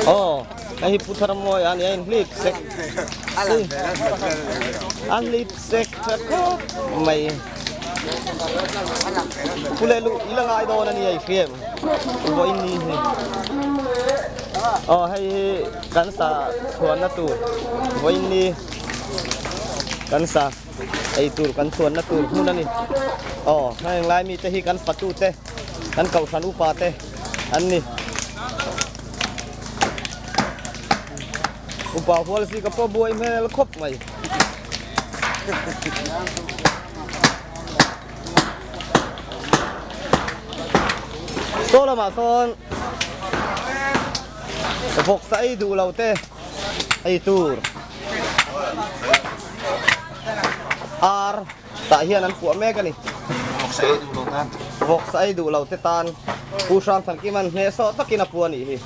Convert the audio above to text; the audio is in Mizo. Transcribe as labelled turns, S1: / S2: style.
S1: Aw hei hi Pu Tharamawi a ni a inhlip sek a hlip sek tha khawp mai Pu leh luh i la ngai dawn a ni a i hriam vawiin ni hi aw hei hi kan sa chhuanna tur vawiin ni kan sa ei tur kan chhuanna tur hmun a ni. Aw, heng lai mite hi kan fatute, kan kohhran upa te an ni. Upa hual si ka pawh buai hmel khawp mai. Saw lamah sawn vawksa ei duh lo te ei tur. Ar tah hian an puah mek a ni. Vawksa ei duh lo te tan Pu Hrangthankima'n hnehsawh takin a puah a nih hi.